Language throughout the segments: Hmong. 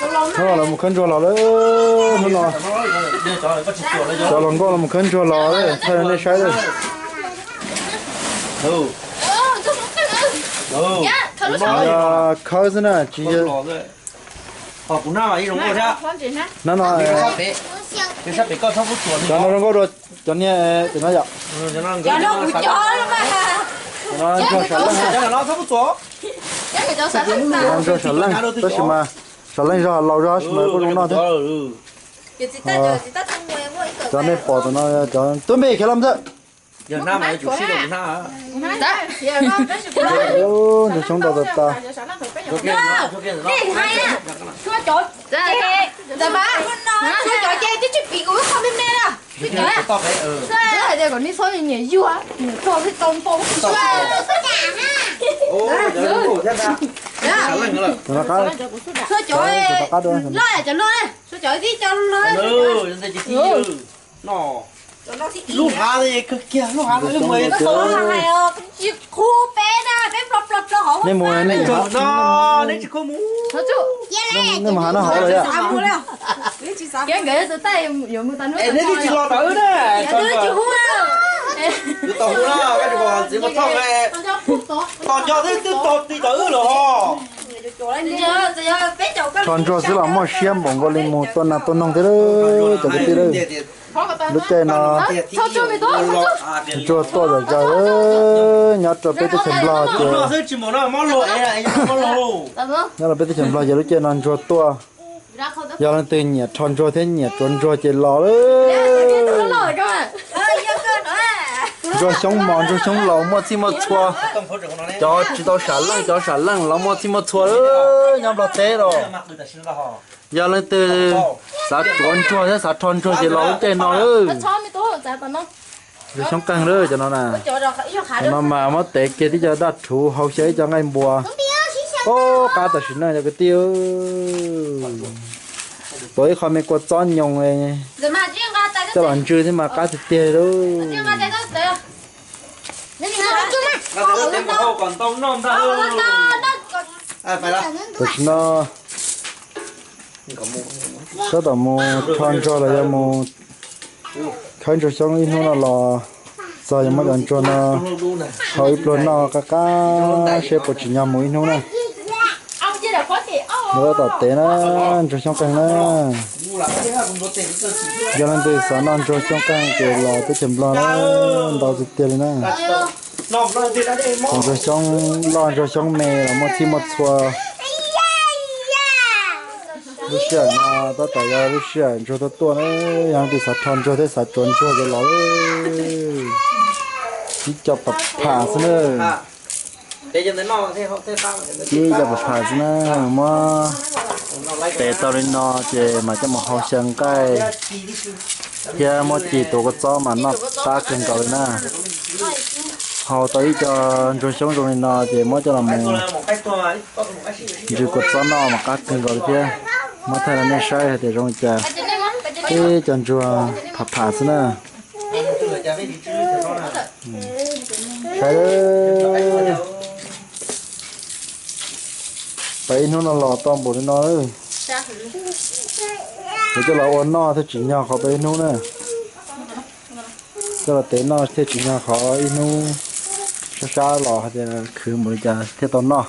Hnub no los mus khawb ntsuag los lawm, hnub no cov hluas nkauj los mus khawb ntsuag los lawm, thaij rau nej saib lawm. Khawb xwb na tsis yog. Hnub no, cov no zoo nkauj dua cov niag no yom. Cov no ntsuag sam leej, ntsuag sam leej, tab sis mas sam leej zog laus zog tab sis mas kuj zoo noj thiab. Cov nej pom tam no cov tub npe khiav los ntxawm. Ntsuag xyoob ntau tas tas. Lub hav kawg kiag, lub hav tsis qhu peb na, peb plo plo plo hauv. Nej mus, nej tsis mus, nej mus hav no hauv los yom? Neb twb tsis los tom wb na. Tus tau hu na, koj tsis pom txiv muag thoj, tos nco twb twb tau ti tom wb los ho. Rho ntsuag xwb los muaj siab npaum nkaus li mus tua nas tua noog thiab lawm cov kwv tij lawm. Lub caij no ntsuag tuaj zom zaws nyob rau peb teb chaws Nplog ces, nyob rau peb teb chaws Nplog ces lub caij no ntsuag tuaj. Yog leej twg nyiam rho ntsuag thiab nyiam tsuav ntsuag ces los lawm. Ntsuag xyoob mos ntsuag xyoob laus muaj txhij muaj txhua. Cov tsis tau sam leej cov sam leej los muaj txhij muaj txhua lawm nyob Nplog teb los. Yog leej twg xav tsuav ntsuag thiab xav rho ntsuag ces los lub caij no lawm. Ntsuag xyoob qeeg lawm cov no na. Cov no mas muab tev kiag tib co daj rhuv hau xyaw ib co nqaij npua. Ub, qab tam sim neej cov kwv tij. Tuav ib qho me kua txob nyoos coj los ntsw thiab mas qab tiag tiag li. Tam sim no tab tom mus rho ntsuag los yog mus khawb ntsuag xyoob ib hnub no los txog yuav muab cov ntsuag no hau ib pluag noj qab qab seb puas tsim nyog mus ib hnub na. Nws tab tom tev na, ntsuag xyoob qeeg na. Yog leej twg xav noj ntsuag xyoob qeeg ces los teb chaws Nplog na, ntau tiag tiag li na. Ntsuag xyoob loj ntsuag xyoob me los muaj txhij muaj txhua. Lub sij hawm no tab tom yog lub sij hawm ntsuag tuaj tuaj na, yog leej twg xav rho ntsuag thiab xav tsuav ntsuag ces los. Ib co pam pham xwb na. Ib co pam pham xwb na, muab tev tau li no ces mam coj mus hau xyaw nqaij thiab muab ci tuav kua txob mas noj qab kawg nkaus li na. Hau tau ib co ntsuag xyoob zoo li no ces muab coj los mus ntsw kua txob noj mas qab kawg nkaus li thiab. Muab thaij rau nej saib hais tias zoo li cas. Ib co ntsuag pham pham xwb na. Saib, peb ib hnub no los tau npaum li no. Yuav coj los ua noj thiaj tsim nyog qhov peb ib hnub na. Coj los tev noj thiaj tsim nyog qhov ib hnub sab sab los hais tias khwv npaum li cas thiaj tau noj.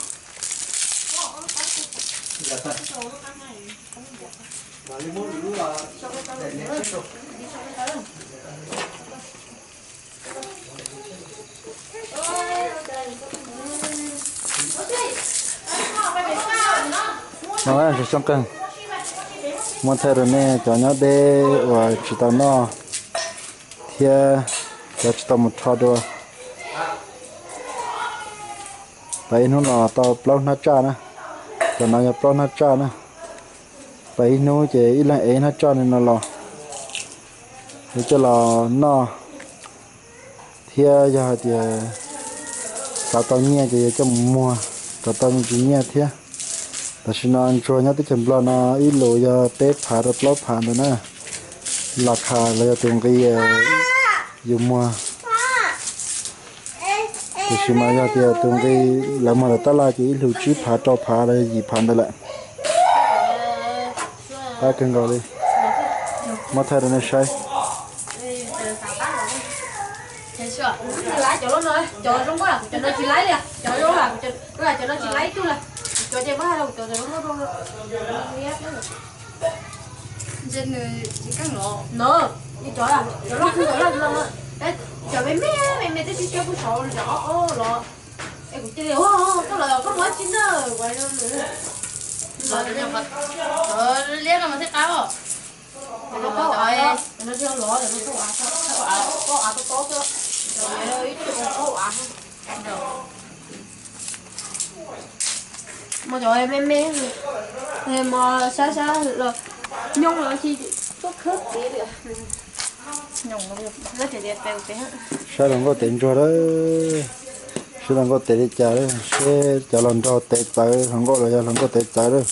No ntsuag xyoob qeeg, muab thaij rau nej cov nyob deb uas tsis tau noj thiab cov tsis tau mus rho dua. Peb ib hnub no tau plaub hnab tsaj na, cov no yog plaub hnab tsaj na. Peb ib hnub ces ib leeg ev ib hnab tsaj li no los, yuav coj los noj thiab yog hais tias xav tau nyiaj ces yuav coj mus muag kom tau me ntsis nyiaj thiab. Tam sim no ntsuag nyob teb chaws Nplog no ib lus yog peb phav rau plaub phav ntawd na, las khas los yog tus nqi yus muag. Tiam sis mas yog tias tus nqi lawv muag lawm tab laj ces ib lus tsib phav rau phav los yog yim phav ntawd lawm. Qab kawg nkaus li. Muab thaij rau nej saib. Cov me me, me me twb tsis siab kuj saud los. Es kuv cia li, koj los koj muab tsis ntawd. Liab no mas thiaj qab os. Mas cov me me, mas sab sab los nyooj los tsis tuaj khawb kev li. Saib hluas nkauj tes ntsuag lawm, saib hluas nkauj tes li cas lawm, seb cov hluas nraug tes txawv hluas nkauj los yog hluas nkauj tes txawv lawm.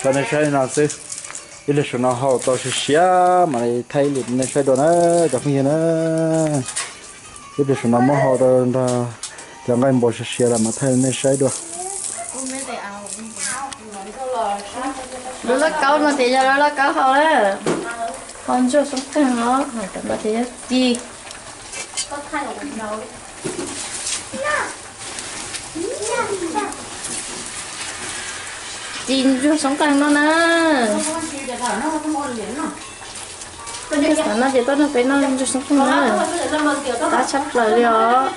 Tso nej saib no xwb, ib pliag saum no hau tau siav siav mam li thaij ib pliag nej saib dua na cov phooj ywg na. Ib pliag saum no muab hau tau nrog cov nqaij npua siav siav los mam thaij nej saib dua. Lub lauj kaub no ces yog lub lauj kaub hau na, hau ntsuag xyoob qeeg no, cov no ces yog ci. Ci ntsuag xyoob qeeg no na. Tam no ces tuaj nrog peb noj ntsuag xyoob qeeg na, qab tshaj plaws li os.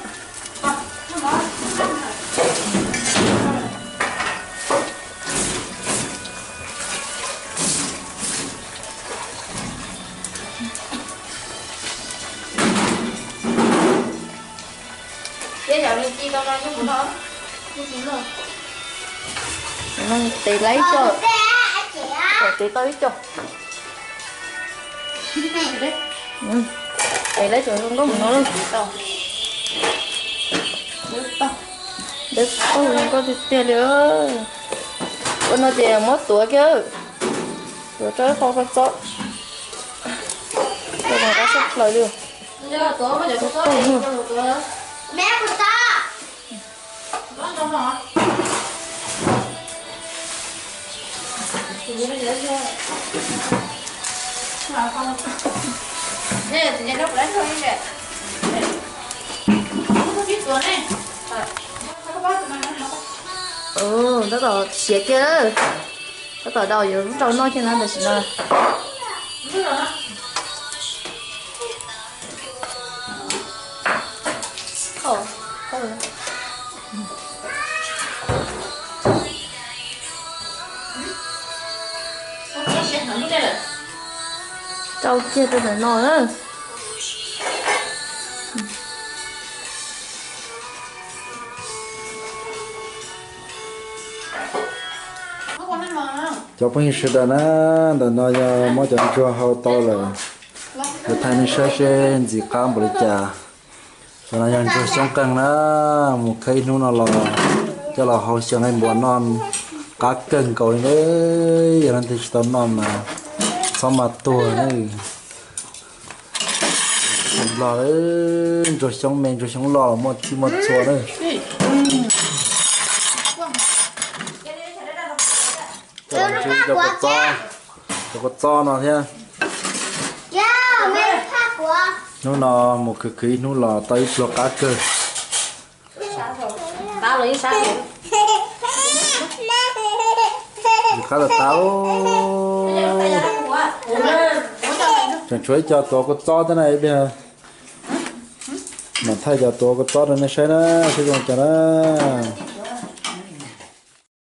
Tes laib cov, tes tau ib co. Tes laib cov zoo nkauj mus no lawm. Dawb paug zoo nkauj tiag tiag li. Ua no ces muab tuav kiag, tuav rau ib qho kua txob, ua qab tshaj plaws li. Tab tom siav kiag, tab tom daus yuav rau noj thiab na tam sim no. Rau kiag rau ntawm no na. Cov phooj ywg sawv daws na, ntawm no yog muab cov ntsuag hau tau lawm, kuv thaij nej saib seb ntxim qab npaum li cas. Cov no yog ntsuag xyoob qeeg na, mus khawb ib hnub no los coj los hau xyaw nqaij npua noj qab kawg nkaus li na. Yog leej twg tsis tau noj mas txhob mas tuag na. Nplog, ntsuag xyoob me ntsuag xyoob loj los muaj txhij muaj txhua na. Cov kua txob, cov kua txob no thiab. Hnub no mus khwv khwv ib hnub los tau ib pluag qab kawg. Qab tas tas. Tseem tshuav ib co tuav kua txob thiab na, ib pliag mam thaij cov tuav kua txob rau nej saib na, saib zoo cas na.